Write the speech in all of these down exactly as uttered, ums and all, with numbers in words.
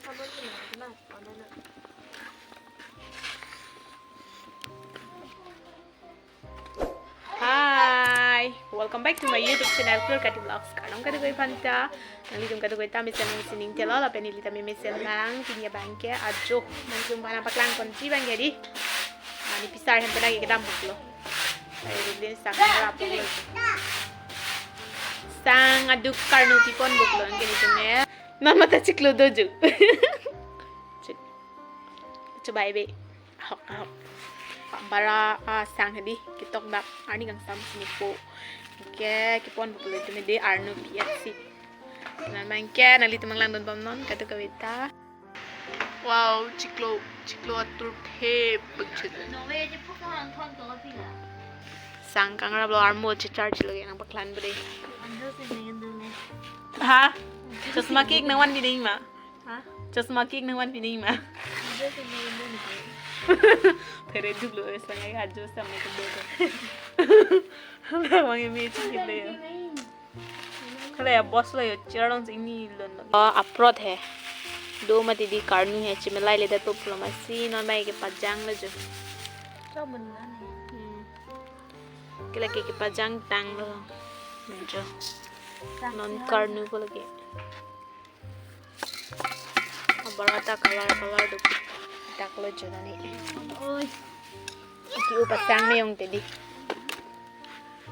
Hi, welcome back to my YouTube channel, Pure Kati Vlogs. Kardom kadokave aphanta, nanglitum kadokave ta mesen nang sining telo, lapen neli ta mesen nang pini abangke ajo, nanglitum aphan paklang ponji abangke dei. Mane pisar hem pena kedam buklo. Ayo, din sang rap buklo. Sang aduk karnu pipon buklo, anke nelitum ne. Mama ta chiklo doju. Chik. Chubai be. Ahok, ahok. Bara, ah, sang hedi, ketok dak, arni kangsam si nepo. Anke, kepon buklo nelitum ne dei arnu pi-et si. Nang abangke, nanglitum nanglangdun bomnon, kadokave ta. Wow, chiklo, chiklo atur thep, bukchit. Sang kangraplo, armo chechar chilo ke nang paklang pu dei. Ha? Chosma ke-ik nangvan pi dei ma? Ha? Chosma ke-ik nangvan pi dei ma? Phere duklo, eh, sang ai ajo sang ai kedo. Nang abang imi chikit le. Kale ya boss lo yo, chiralong sing ni lon lo. Oh, aprot he. Do mati dei karnu he, chimelai le dat puplo masi, non mai kepajang lo jo. Cho mun na ni. Hmm. Kila ke kepajang tanglo. Jo. Non karnu ko lagi. Abara ta color color do. Dak lo jo na ni. Oi. Ke-up asang me-ong te dei.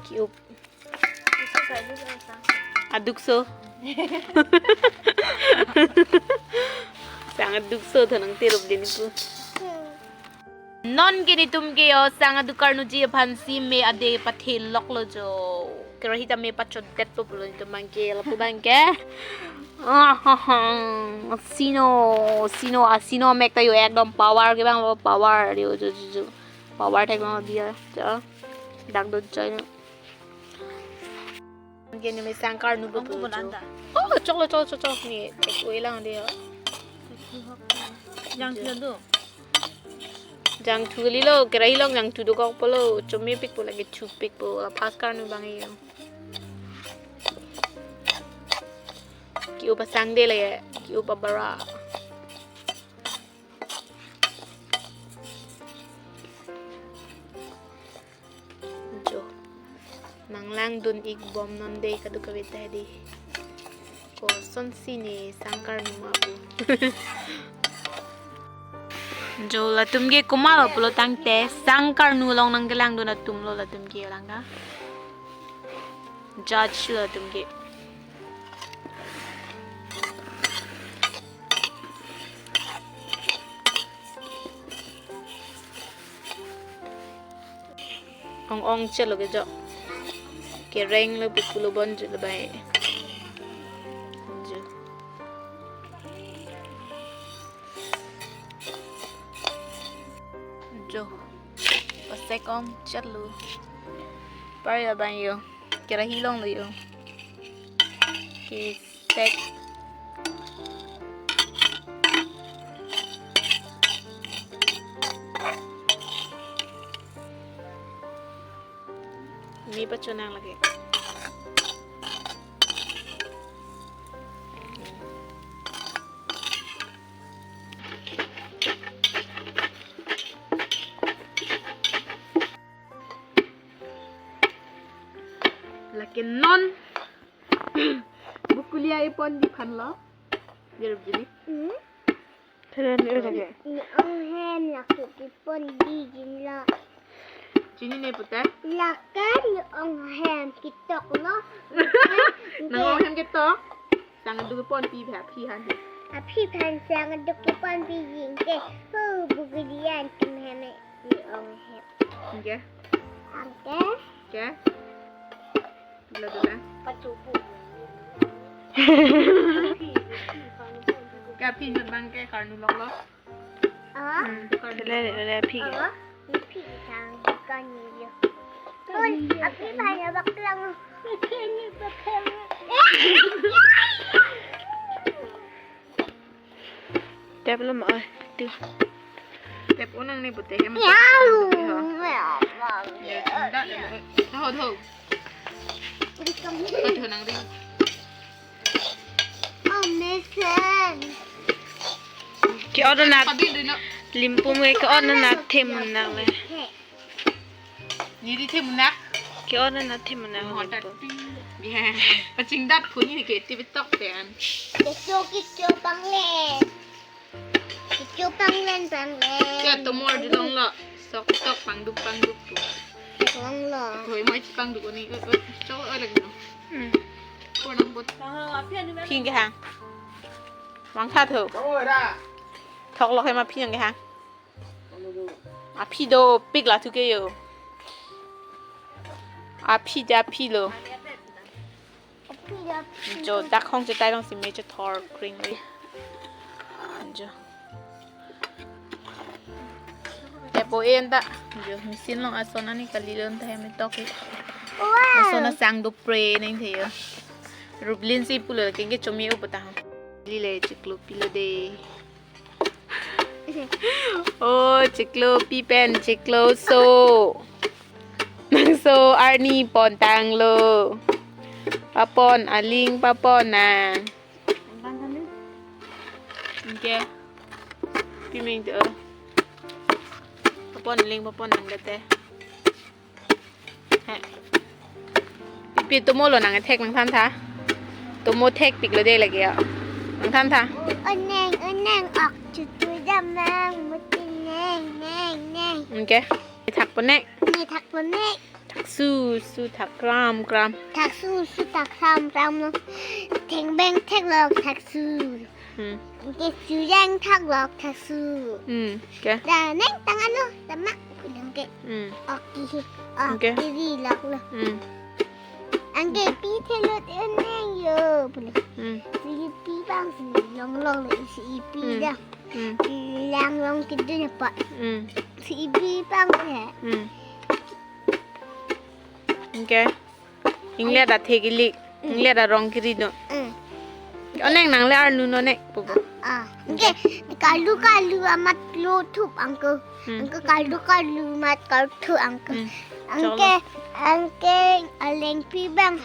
Ke-up. Adukso. Sang adukso thanang tirup din pu. Non ke nelitum ke yo sang aduk karnuji aphan si me ade pathe loklo jo. Kerahi ta me pachodet po pulo nelitum abangke, lapu abangke. Ah, ha, ha. Sino, sino, ah, sino amek ta yo ekdom power ke abang, power yo jo, jo, jo. Power thek abang dia. Jo. Dak do joy. Anke neli sang karnu buklo jo. Oh, choklo, chok, chok, chok ni. Tek oi lang dia. Jangthu do. Jangthu kalilo, kerahi along jangthu dokok pulo, chomepik po lake thupik po, la pas karnu abang yo. Ke-up asang dei lake, ke-up abara. Jo. Nanglangdun-ik bomnon dei kadokave ta dei. Kosonsi ne sang karnu ma pu. Jo, latum ke komatlo pulo tangte sang karnu along nangkelangdun atum lo latum ke lang ka. Judge lo latum ke. Ong-ong chelo ke jo. Kereng lo pu pulo bon jo lo bai. Jo. Jo. Pasek ong chelo. Par ya bang yo. Kerahi along lo yo. Ke sek. Me pachonang lake. Lake non. Bukulia ipon di phan lo. Biar begini. Hmm? Keren ni lake. Ne-ong hem lake kepon di jin lo. Chini ne pute? Lake ne-ong hem ketok lo. Nang-ong hem ketok. Sang aduk ponpi bha phi han. Aphi phan sang aduk ponpi jin ke. Hu bukulia atum hem ne-ong hem. Oke. Oke. Oke. Dula dula. Pachupu. Kapi jut abangke karnu loklo. Ah? Hmm, karnu. Lele, lele, phi. Ah, phi sang karnu yo. Pun, api banyak baklang. Tep lo ma, oi, tu. Tep unang ne pute hem. Miau. Ya, cunda deh. Tahu, tahu. Tahu nang ring. Oh, mesen. Ke-ot nat. Padi dino. Limpum ke ke-ot nat themunak le. Niri themunak. Ke-ot nat themunak. Mo limpum. Tati. Ya. Pachingdat phun ni ke ti betok pen. Kecho kecho panglen. Kecho panglen panglen. Ya, tomo arjulong lo. Sok sok pangdup pangdup pu. Long lo. Hoi, mo isi pangdup ni. Eh, eh, cho, eh, lagi no. Hmm. Ko nang bot. Phi ke hang. Vangtha tho. Thok lo he ma phi nang ke hang. Aphi dopik la thu ke yo. Aphi ja aphi lo. Jo dak hong chetai long si me chethor kring le. Jo. Tepo en ta. Jo machine long ason ani kali lon ta hem tok ke. Wow. Ason asang dopre neng the yo. Rublin si pulo ke ke chomi upo ta. Lile chiklo pilo de. Oh, chiklo pi pen chiklo so. Nangso arni pon tanglo. Papon aling papon nang. Anke. Pi meng to. Papon aling papon nang kate. He. Pipi tomo lo nang thek nang than tha. Tomo thekpik lo de lagi ya. Nang than tha. Oneng oneng ok chutu jam nang muti neng neng neng. Anke. Thak pone. Ne thak pone. Thak su su thak kram kram. Thak su su thak kram kram lo. Theng beng thek lo thak su. Hmm. Anke sujang thak lok thak su. Hmm. Ke. Da neng tang alo tama pulang ke. Hmm. Oke. Oke. Oke ri lok lo. Hmm. Anke pi thelo te neng yo pulang. Hmm. Si pi bang si long long le si pi Hmm. da. Hmm. Lang long ke dun pa. Hmm. Si pi bang ke. Hmm. Anke. Inglet athek ili, inglet arong kiri do. Mm. Oneng nang le arnu no nek pupo. Ah, anke kalu kalu amat lo thup angko. Mm. Angko kalu kalu amat kal thup angko. Mm. Anke, cholo. Anke alengpi bang.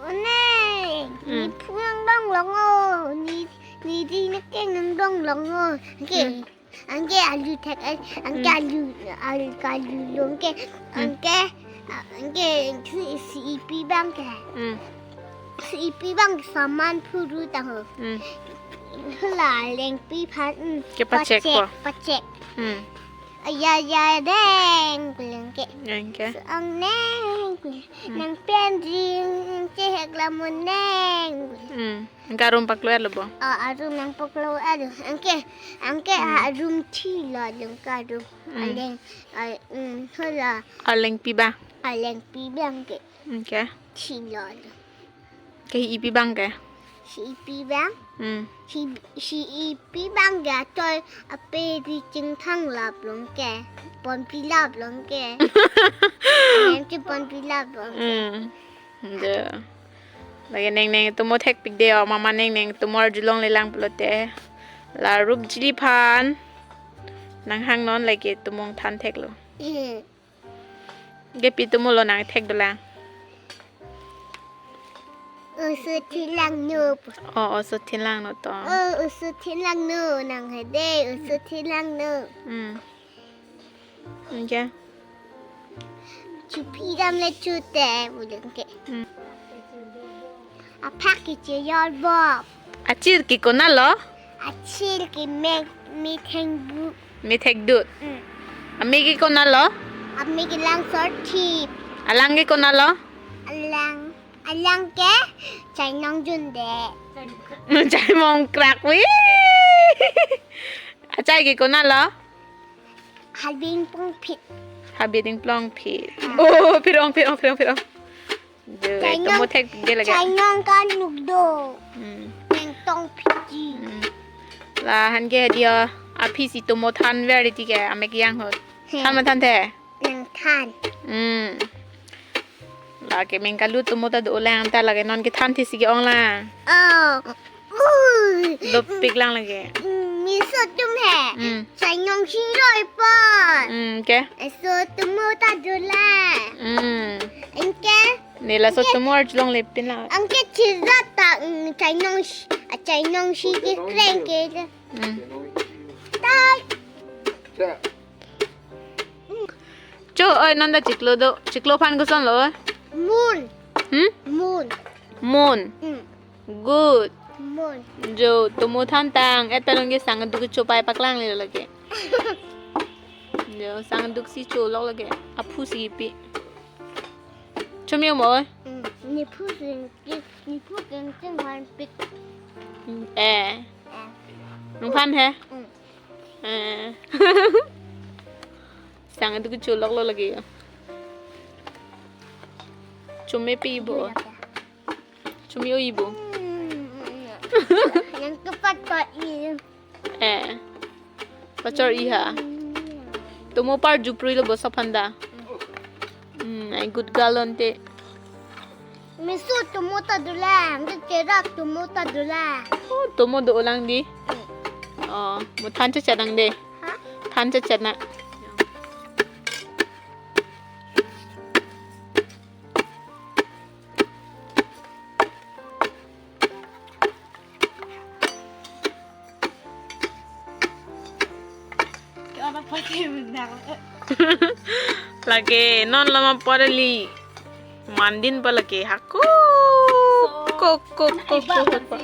Oneng, Mm. ni phung dong long o, ni, ni di nek keng dong long o. Anke. Mm. Anke alu thek, eh, anke Hmm. alu, alu, alu long ke, Hmm. anke, ah, anke si, si ipi bang ke. Hmm. Si ipi bang saman phuru tang ho. Hmm. Hala lengpi phan, hmm, Ke pachek pachek, po. Pachek. Hmm. Aya, ya, deng, pulang ke. Anke. Ang neng, Hmm. nang pen jing, chehek lamun neng. Hmm. Anke arum paklo-et lo bo? Ah, arum nang paklo-et lo. Anke, anke Hmm. arum thi lo, anke arum. Hmm. Aleng, ah, hmm, hala. Alengpi ba? Alengpi bang ke. Anke. Thi lo. Ke hi ipi bang ke? Si ipi bang? Hmm. Si, si ipi bang ke, atoi ape di chingthang lap long ke. Ponpi lap long ke. Ayam si ponpi lap long ke. Hmm. De. Lagi neng neng tomo thekpik de o, mama neng neng tomo arjulong lelang pulote. La rup jili phan. Nang hang non lagi tomong than thek lo. Hmm. Ke pi tomo lo nang thek dolang. Oso thilang no. Oh, oso thilang no to. Oh, oso thilang no nang hade, oso thilang no. Hmm. Anke. Chuphi dam le chute, pulang ke. Hmm. Aphak ke cheyol bo. Achir ke konat lo? Achir ke me, metheng bu. Methek dut. Hmm. Ame ke konat lo? Ame ke lang sorthip. Alang ke konat lo? Alang, alang ke chainong junde. Chaimong krak wi. Achai ke konat lo? Habing pongphit. Habing pongphit. Ah. Oh, pirong, pirong, pirong, pirong. De, Chainong, tomo thek de lagi. Chainong kanuk do. Hmm. Neng tong phiji. Hmm. La han ke dia aphi si tomo than ver ti ke amek yang hot. He. Than ma than the? Nang than. Hmm. Lake meng kalu tomo ta dolang ta lake non ke than thi si ke-ong la. Oh. Ui. Dopik lang lake. Mm, miso tum he. Mm. Chainong si roi pon. Mm, ke? Eso tomo ta dolang. Mm. Anke? Ne laso tomo arjulong le pin la. Anke chizat ta, mm, chainong si, a chainong si ke kreng ke. Mm. Cho, oi, non ta chiklo do. Chiklo aphan koson lo, oi? Moon. Hmm? Moon. Moon. Hmm. Good. Moon. Jo, tomo than tang-et pen ke sang aduk kecho pai paklang le lake. Jo, sang aduk si cholok lake. Aphu si pi. Chomeo mo, oi? Hmm. Nephu si, nephu keng keng han pik. Hmm, eh. Eh. Nung phan he? Hmm. Eh. Sang aduk kecho loklo lake. Chome pi bo. Chome o-i bo. Hmm. Yang kepat pa i. Eh. Pachor i ha. Hmm. Tomo par juprui lo bo sophanda. Hmm, ai good girl ante. Miso tomo ta dolang, ke kerak tomo ta dolang. Oh, tomo dolang di. Oh, mo than chachet nang de. Ha? Than chachet na. Lake non lama poreli mandin pa lake hako. Ko, ko, ko, ko, ko.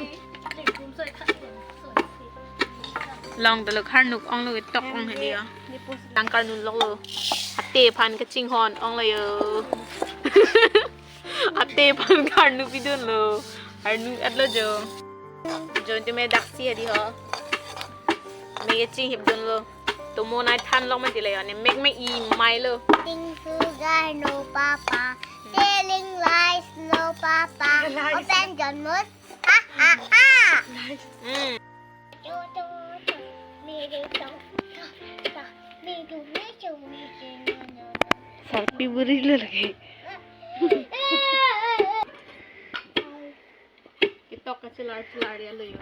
Long dalok harnuk onglo, ketok ong hedi ya. Tangkar nun loklo. Ate aphan kachinghon onglo yo. Ate aphan karnu pidunlo. Arnu atlo jo. Jo, ante me daksi hedi ho. Me kachinghipdunlo. Tomo nai than lok mati le yo. Ne mek mek i mai lo. Ting su gar no papa. Telling lies no papa. Lies. Open John Moon. Ha ha ha. Hmm. Sarpi buri lo lake. Ketok kachelar chelar ya lo yo.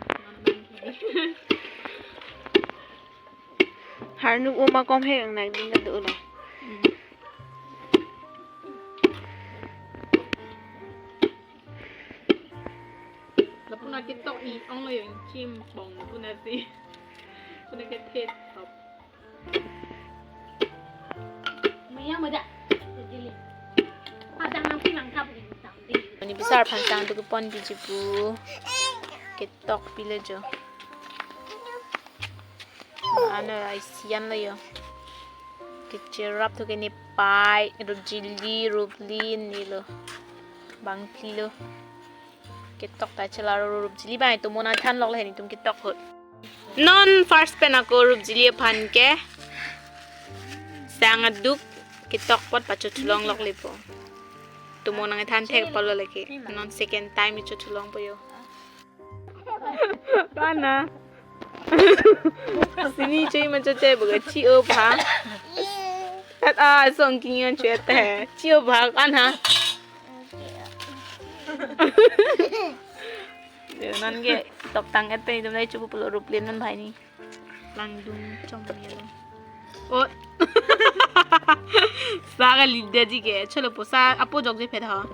Harnuk oma kom he ang nang ding do lo. Hmm. Lapu na ketok i onglo yo, chim bong lapu na si. Lapu na kethet top. Maya mada. Jadi. Padang nang pinang kap di tang di. Ani besar phan sang tu kepon di jipu. Ketok pile jo. Ano isian lo yo. Kecherap tu ke ne pai, rup jili, rup lin ni lo. Bang pli lo. Ketok ta chelar rup jili bai, tomo nai than lok le netum ketok hot. Non first pen ako rup jili aphan ke sang aduk ketok apot pacho chulong lok lepo. Tomo nang than thek polo lake. Non second time icho chulong po yo. Pana. Sini chui ma cho che buka chi o pha. At a song king yon chui at he. Chi o pha kana. Yo, non ke tok tang et pe dum lai chupu pulo rup lin non bhai ni. Langdung chom ni lo. O. Sa ka lida ji ke cholo po sa apo jok je phet ha.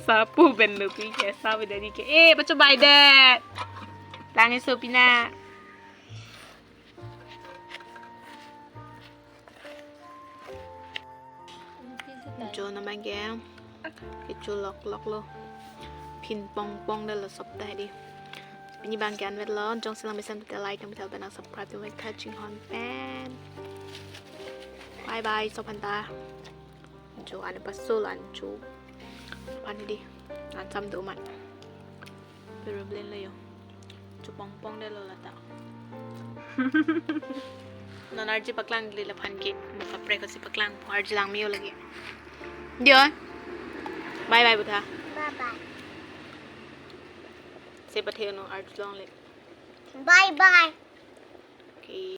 Sapu ben lo pi ke, sapu dari ke. Eh, pacho bai det. Tangi so pina. Jo na bang ke. Kecho lok lok lo. Phin pong pong de lo sop ta di. Pini bang ke anvet lo, jongsi lang mesen te like, nang tel pen nang subscribe, nang like touching hon pen. Bye bye, sop hanta. Jo, ane pasul an jo. Pan di. An sam do mat. Pero blen lo yo. Chupong pong de lo lata. Non arji paklang le laphan ke. Mo kaprek si paklang. Arji lang mio lagi. Dio. Bye bye butha. Bye bye. Se pathe no arji long le. Bye bye. Okay.